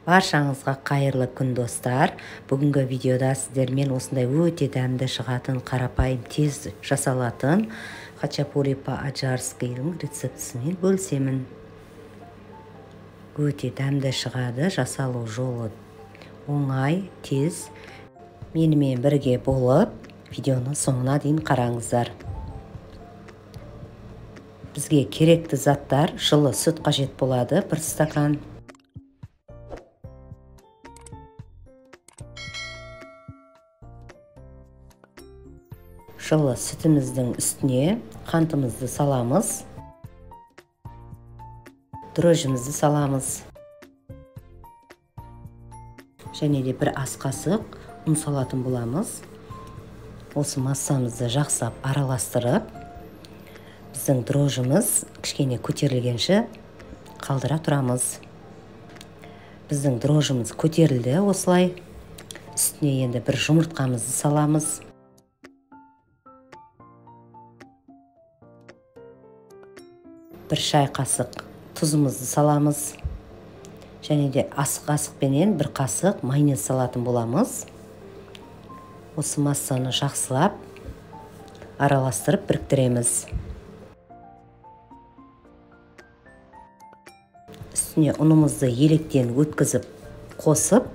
Баршаңызға қайырлы күн, достар. Бүгінгі видеода сіздермен осындай өте дәмді шығатын, қарапайым, тез жасалатын хачапури по-аджарскийдің рецептісімен бөлісемін. Өте дәмді шығады, жасалу жолы оңай, тез. Менімен бірге болып, видеоны соңына дейін қараңыздар. Бізге керекті заттар: жылы сүт қажет болады, 1 стакан. Жылы сүтіміздің үстіне қантымызды саламыз, дрожжімізді саламыз. Және де 1 ас қасық ұн салатын боламыз. Осы массамызды жақсылап араластырып, біздің дрожжіміз кішкене көтерілгенше қалдыра тұрамыз. Біздің дрожжіміз көтерілді осылай. Үстіне енді 1 жұмыртқамызды саламыз. 1 шай қасық тұзымызды саламыз. Және де ас қасықпенен 1 қасық майонез салатын боламыз. Осы массаны жақсылап араластырып біріктіреміз. Үстіне ұнымызды електен өткізіп қосып,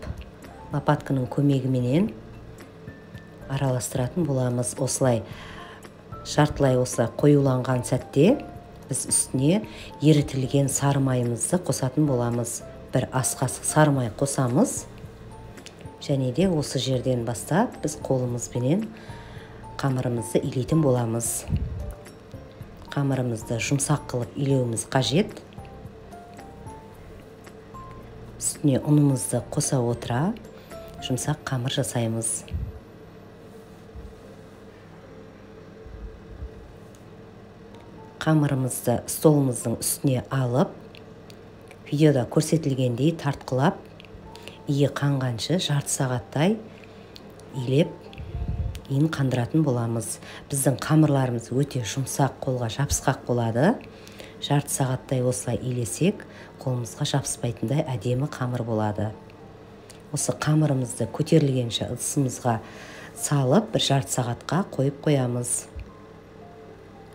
лопатканың көмегіменен араластыратын боламыз. Осылай жартылай осылай қоюланған сәтте біз үстіне ерітілген сары майымызды қосатын боламыз. 1 ас қасық сары май қосамыз. Және де осы жерден бастап біз қолымызбенен қамырымызды илейтін боламыз. Қамырымызды жұмсақ қылып илеуіміз қажет. Үстіне ұнымызды қоса отыра жұмсақ қамыр жасаймыз. Қамырымызды столымыздың үстіне алып, видеода көрсетілгендей тартқылап, иі қанғанша жарты сағаттай илеп, иін қандыратын боламыз. Біздің қамырларымыз өте жұмсақ, қолға жабысқақ болады. Жарты сағаттай осылай илесек, қолымызға жабыспайтындай әдемі қамыр болады. Осы қамырымызды көтерілгенше ыдысымызға салып, бір жарты сағатқа қойып қоямыз.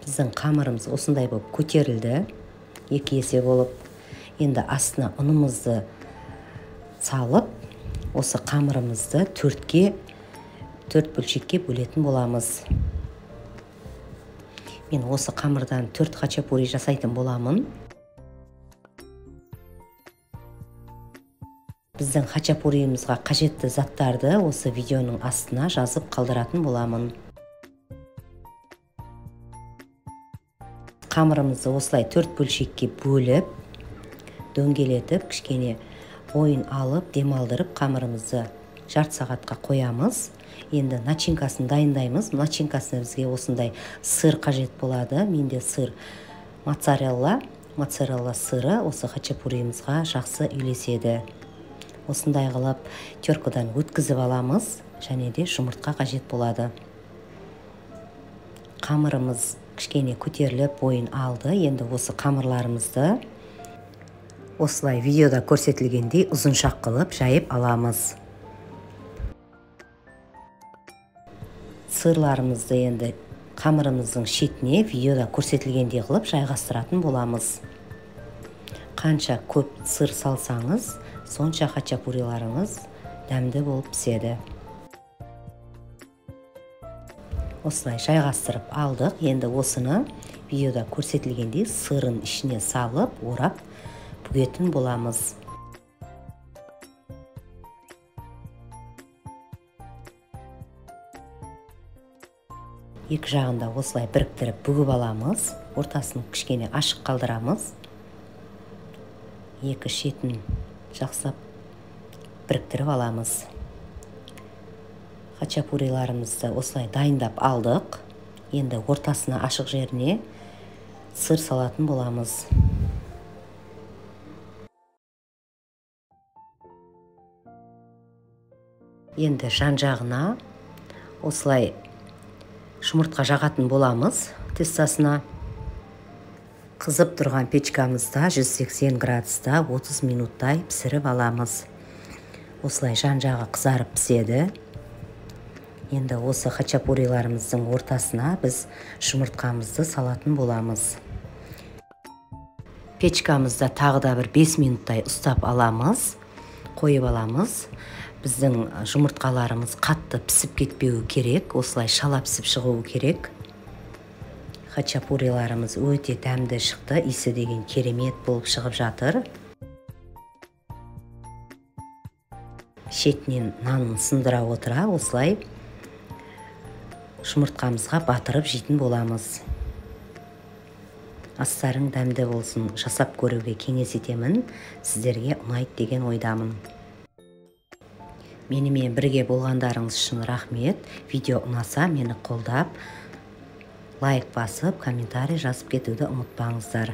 Біздің қамырымыз осындай болып көтерілді, 2 есе болып. Енді астына ұнымызды салып, осы қамырымызды 4 бөлшекке бөлетін боламыз. Мен осы қамырдан 4 хачапури жасайтын боламын. Біздің хачапуриімізға қажетті заттарды осы видеоның астына жазып қалдыратын боламын. Қамырымызды осылай 4 бөлшекке бөліп, дөңгелетіп, кішкене бойын алып, демалдырып қамырымызды жарты сағатқа қоямыз. Енді начинкасын дайындаймыз. Начинкасына бізге осындай сыр қажет болады. Менде сыр моцарелла, моцарелла сыры осы хачапуриімізға жақсы үйлеседі. Осындай қылып теркадан өткізіп аламыз. Және де жұмыртқа қажет болады. Қамырымыз кішкене көтеріліп бойын алды. Енді осы қамырларымызды осылай видеода көрсетілгендей ұзыншақ қылып жайып аламыз. Сырларымызды енді қамырымыздың шетіне видеода көрсетілгендей қылып жайғастыратын боламыз. Қанша көп сыр салсаңыз, сонша хачапуриларыңыз дәмді болып піседі. Осылай жайғастырып алдық. Енді осыны видеода көрсетілгендей сырын ішіне салып, орап бүгетін боламыз. Екі жағында осылай біріктіріп бүгіп аламыз. Ортасын кішкене ашық қалдырамыз. Екі шетін жақсылап біріктіріп аламыз. Хачапуриларымызды осылай дайындап алдық. Енді ортасына ашық жеріне сыр салатын боламыз. Енді жан-жағына осылай жұмыртқа жағатын боламыз тестасына. Қызып тұрған печкамызда 180 градуста 30 минуттай пісіріп аламыз. Осылай жан-жағы қызарып піседі. Енді осы хачапуриларымыздың ортасына біз жұмыртқамызды салатын боламыз. Печкамызда тағы да бір 5 минуттай ұстап аламыз, қойып аламыз. Біздің жұмыртқаларымыз қатты пісіп кетпеуі керек, осылай шала пісіп шығуы керек. Хачапуриларымыз өте дәмді шықты, иісі деген керемет болып шығып жатыр. Шетінен нанын сындыра отыра осылай жұмыртқамызға батырып жейтін боламыз. Астарың дәмді болсын, жасап көруге кеңес етемін. Сіздерге ұнайды деген ойдамын. Менімен бірге болғандарыңыз үшін рахмет. Видео ұнаса мені қолдап, лайк басып, комментарий жазып кетуді ұмытпаңыздар.